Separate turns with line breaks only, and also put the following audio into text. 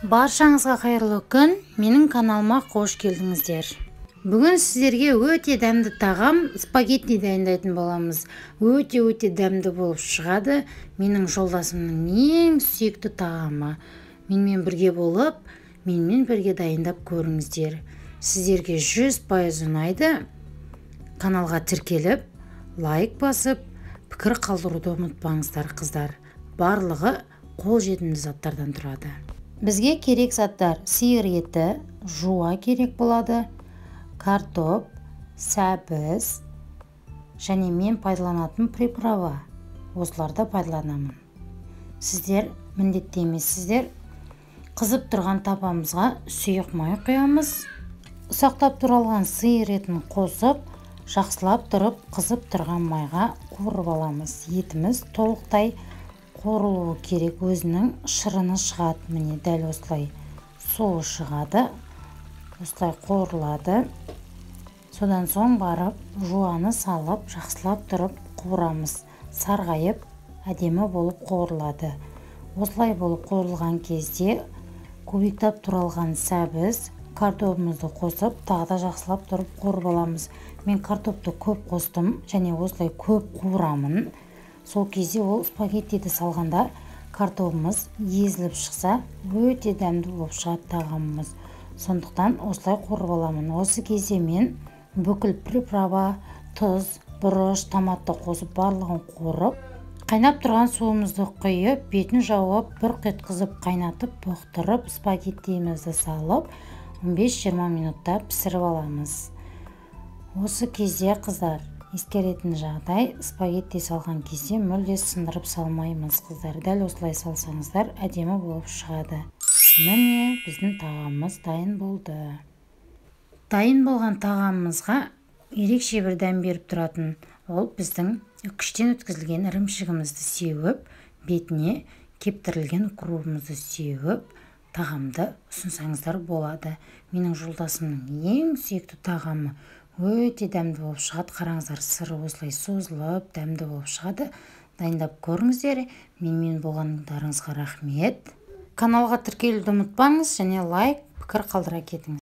Баршаңызға қайырлы күн, менің каналыма қош келдіңіздер. Бүгін сіздерге өте дәмді тағам спагетти дайындайтын боламыз. Өте-өте дәмді болып шығады. Менің жолдасымның ең сүйікті тағамы. Менімен бірге болып, менімен бірге дайындап көріңіздер. Сіздерге 100% ұнайды. Каналға тіркеліп, лайк басып, пікір қалдыруды ұмытпаңыздар, қыздар. Барлығы қолжетімді заттардан тұрады. Бізге керек заттар: сиыр еті, жуа керек болады, картоп, сәбіз және мен пайдаланатын приправа. Осыларды пайдаланамын. Сіздер міндетті емессіздер. Қызып тұрған табамызға сұйық май құямыз. Ұсақтап туралған сиыр етін қосып, жақсылап тұрып қызып тұрған майға қуырып аламыз. Етіміз толықтай қуырылуы керек, өзінің шырыны шығады. Міне дәл осылай суы шығады, осылай қуырылады. Содан соң барып жуаны салып, жақсылап тұрып қуырамыз. Сарғайып, әдемі болып қуырылады. Осылай болып қуырылған кезде кубиктап туралған сәбіз, картобымызды қосып, тағы да жақсылап тұрып қуырып аламыз. Мен картопты көп қостым және осылай көп қуырамын. Сол кезде ол спагеттиді салғанда картобымыз езіліп шықса, өте дәмді болып шығады тағамымыз. Сондықтан осылай қуырып аламын. Осы кезде мен бүкіл приправа, тұз, бұрыш, томатты қосып барлығын қуырып, қайнап тұрған суымызды құйып, бетін жауып, бір құйытқызып қайнатып, бұқтырып, спагеттиімізді салып, 15-20 минутта пісіріп аламыз. Осы кезде, қыздар, ескеретін жағдай, спагетти салған кезде мүлде сындырып салмаймыз, қыздар. Дәл осылай салсаңыздар, әдемі болып шығады. Міне, біздің тағамымыз дайын болды. Дайын болған тағамымызға ерекше бір дәм беріп тұратын ол біздің үкіштен өткізілген ірімшігімізді сеуіп, бетіне кептірілген укробымызды сеуіп, тағамды ұсынсаңыздар болады. Менің жолдасымның ең сүйікті тағамы өте дәмді болып шығады. Қараңыздар, сыры осылай созылып, дәмді болып шығады. Дайындап көріңіздер. Менімен болғандарыңызға рахмет. Каналға тіркелуді ұмытпаңыз және лайк, пікір қалдыра кетіңіз.